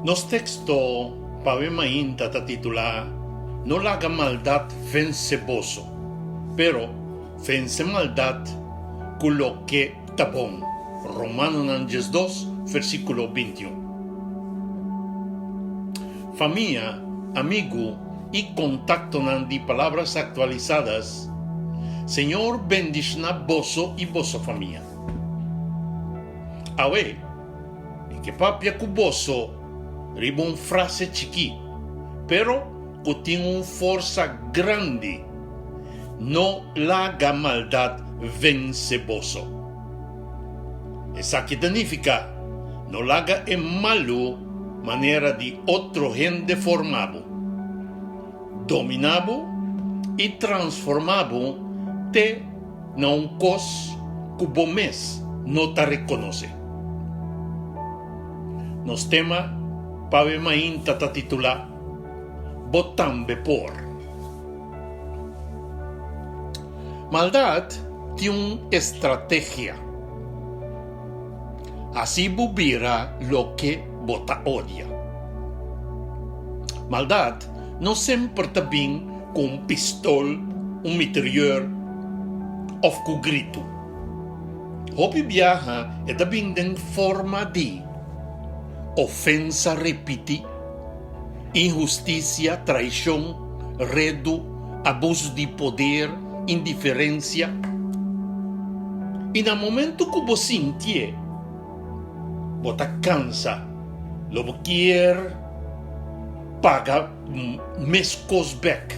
Nos teksto pa awe mainta ta titulá No laga maldat vense boso, pero vense maldat ku loke ta bon, Romanonan 12, versíkulo 21. Famia, amigu i kontaktonan di Palabras Actualizadas, Señor bendishoná boso i boso famia. Awe, mi ke papia ku boso riba un frase chikí, pero ku tin un forsa grandi, No laga maldat vense boso. Esaki ta nifiká, no laga e malu manera di otro hende forma bo, dominá bo i transformá bo te na un kos ku bo mes no ta rekonosé. Nos tema pa awe mainta ta titulá Bo Tambe Por. Maldat tin un estrategia. Hasi bo bira loke bo ta odia. Maldat no semper ta bin ku un pistol, un mitrieur òf ku gritu. Hopi biaha e ta bin den forma di ofensa ripití, inhustisia, traishon, redu, abusu di poder, indiferensia. I na momentu ku bo sintié, bo ta kansa, lo bo kier paga Meskos bek,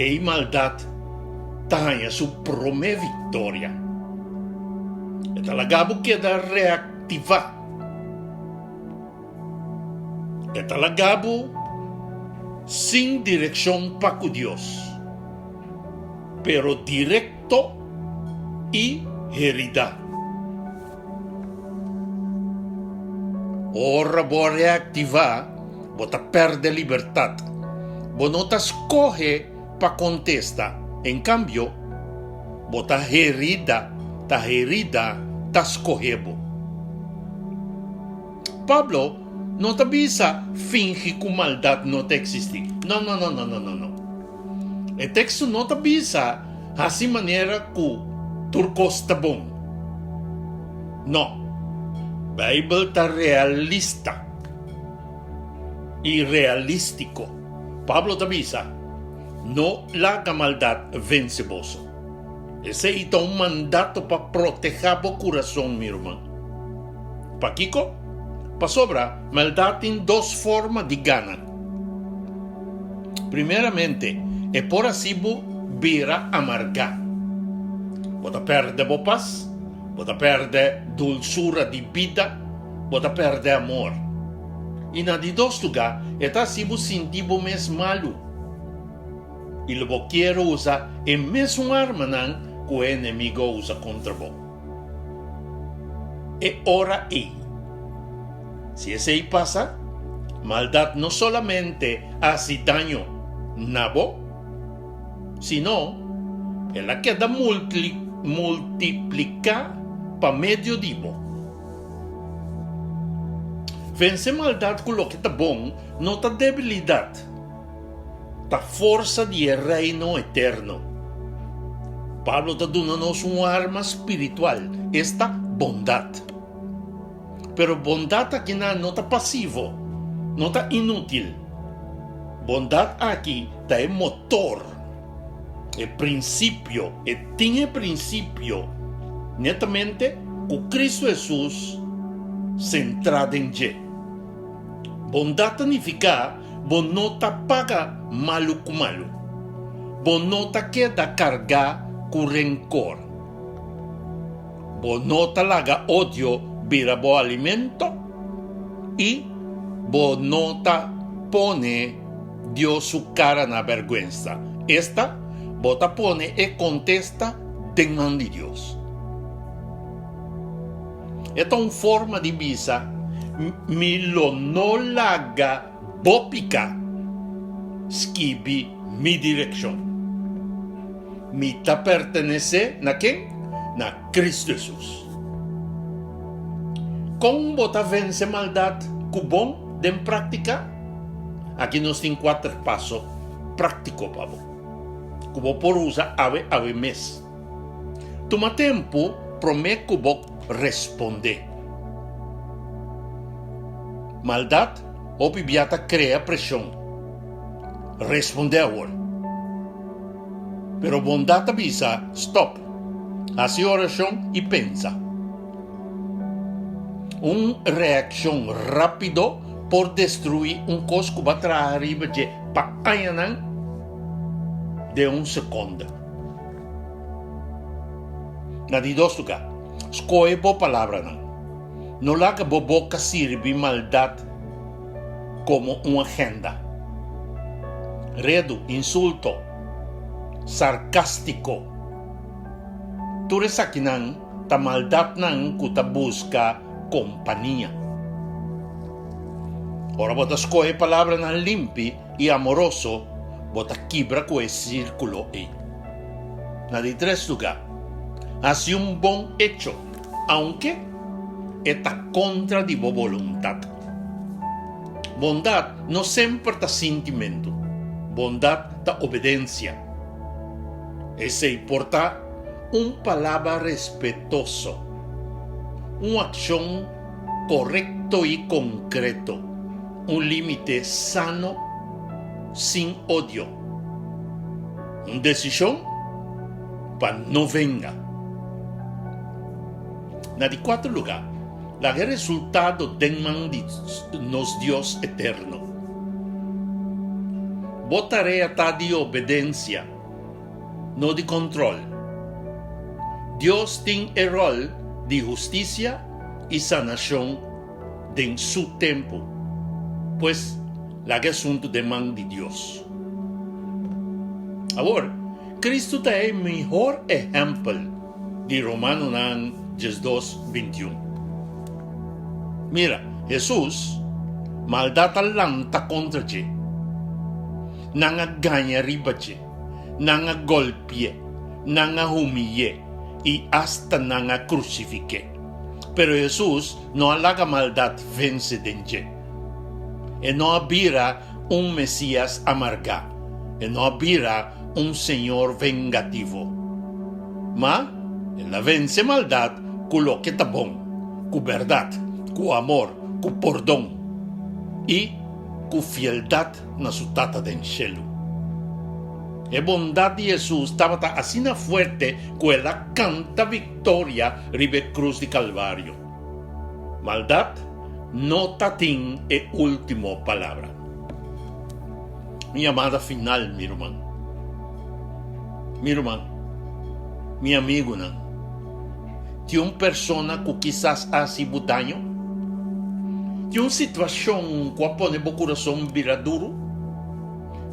ei maldat ta haña su promé viktoria. E ta laga bo keda reaktivá. E ta laga bo sin direkshon pa ku Dios, pero direkto i heridá. Ora bo a reaktivá, bo ta pèrdè libertat. Bo no ta skohe pa kontesta. En kambio, bo ta herida, ta herida ta skohe bo. Pablo no ta bisa fingi ku maldat no ta eksistí. No, no, no, no, no, no, no. E teksto no ta bisa hasi manera ku tur kos ta bon. No. Beibel ta realista i realístiko. Pablo ta bisa, No laga maldat vense boso. Esei ta un mandato pa protehá bo kurason, mi ruman. Pakiko? Pasobra maldat tin dos forma di gana. Primeramente, e por hasi bo bira amargá. Bo ta pèrdè bo pas, bo ta pèrdè dulsura di bida, bo ta pèrdè amor. I na di dos lugá, e ta hasi bo sinti bo mes malu. I lo bo kier usa e mesun armanan ku e enemigo a usa kontra bo. E ora ei. Si esei pasa, maldat no solamente a hasi daño na bo, sino el a keda multipliká pa medio di bo. Vense maldat ku loke ta bon no ta debilidat, ta forsa di e Reino eterno. Pablo ta duna nos un arma spiritual, esta bondat. Pero bondat akinan no ta pasivo, no ta inútil. Bondat aki ta e motor, e prinsipio, e tin e prinsipio netamente ku Kristu Hesus sentrá den dje. Bondat ta nifiká bo no ta paga malu ku malu. Bo no ta keda kargá ku renkor. Bo no ta laga odio bira bo alimento i bo no ta pone Dios su kara na bèrgwensa. Esta, bo ta pone e kontesta den man di Dios. E ta un forma di bisa, Mi lo no laga bo piká skibi mi direkshon. Mi ta pertenesé na ken? Na Kristu Hesus. Kon bo ta vense maldat ku bon? den práktika? Aki nos tin kuater paso práktiko pa bo, ku bo por usa awe awe mes. Tuma tempu promé ku bo respondé. Maldat hopi bia ta krea preshon. Respondé awor. Pero bondat ta bisa, Stòp, hasi orashon i pensa. Un reakshon rápido por destruí un kos ku bo a traha riba dje pa añanan den un sekonde. Na di dos lugá, skohe bo palabranan. No laga bo boka sirbi maldat komo un agenda. Redu, insulto, sarkástiko, tur esakinan ta maldatnan ku ta buska kompania. Ora bo ta skohe palabranan limpi i amoroso, bo ta kibra ku e sírkulo ei. Na di tres lugá, hasi un bon echo, aunke e ta kontra di bo boluntat. Bondat no semper ta sintimentu, bondat ta obedensia. Esei por ta un palabra respetoso, un akshon korekto i konkreto, un límite sano sin odio, un desishon pa no venga. Na di kuater lugá, laga e resultado den man di nos Dios eterno. Bo tarea ta di obedensia, no di kòntròl. Dios tin e ròl di hustisia i sanashon den su tempu. Pues, laga e asuntu den man di Dios. Awor, Kristu ta e mihor ehèmpel di Romanonan 12, 21. Mira, Hesus, maldat a lanta kontra dje. Nan a gaña riba dje, nan a gòlpi'é, nan a humiy'é i asta nan a krusifik'é. Pero Hesus no a laga maldat vense den dje. E no a bira un Mesias amargá, e no a bira un señor vengativo. Ma el a vense maldat ku loke ta bon, ku bèrdat, ku amor, ku pordon i ku fieldat na su Tata den shelu. E bondat di Hesus tabata asina fuerte ku el a kanta viktoria riba e krus di Kalvario. Maldat no ta tin e último palabra. Mi yamada final, mi ruman. Mi ruman, mi amigunan, tin un persona ku kisas a hasi bo daño? Tin un situashon ku a pone bo kurason bira duru?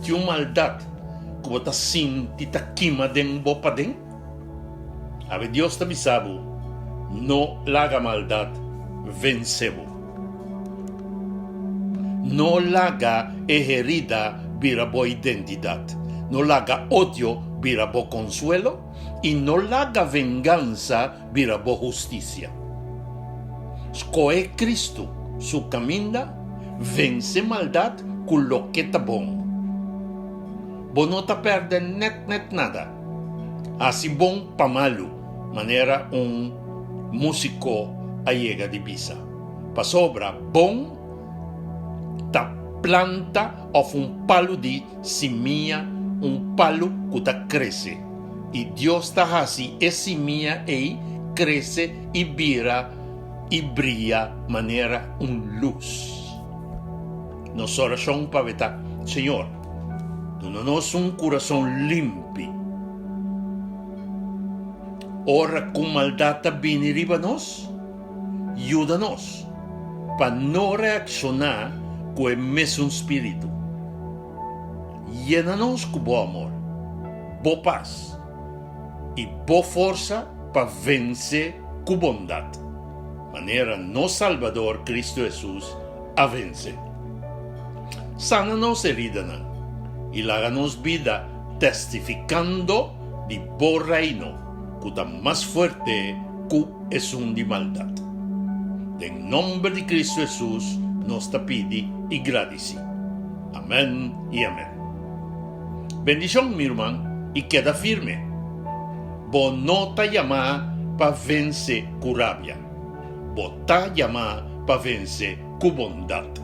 Tin un maldat ku bo ta sinti ta kima den bo paden? Awe Dios ta bisa bo, No laga maldat vense bo. No laga e herida bira bo identidat. No laga odio bira bo konsuelo i no laga vengansa bira bo hustisia. Skohe Kristu su kaminda, vense maldat ku loke ta bon. Bo no ta pèrdè nèt nèt nada. Hasi bon pa malu, manera un músiko a yega di bisa. Pasobra bon ta planta òf un palu di simia, un palu ku ta krese. I Dios ta hasi e simia ei krese i bira i bria manera un lus. Nos orashon pa bo ta, Señor, duna nos un kurason limpi. Ora ku maldat ta bini riba nos, yuda nos pa no reakshoná ku e mesun spiritu. Yena nos ku bo amor, bo pas i bo forsa pa vense ku bondat, manera nos Salbador Kristu Hesus a vense. Sana nos heridanan i laga nos bida testifikando di bo Reino ku ta mas fuerte ku esun di maldat. Den nomber di Kristu Hesus. nos ta pidi i gradisí. Amèn i amèn. Bendishon, mi ruman, i keda firme. Bo no ta yamá pa vense ku rabia. Bo ta yamá pa vense ku bondat.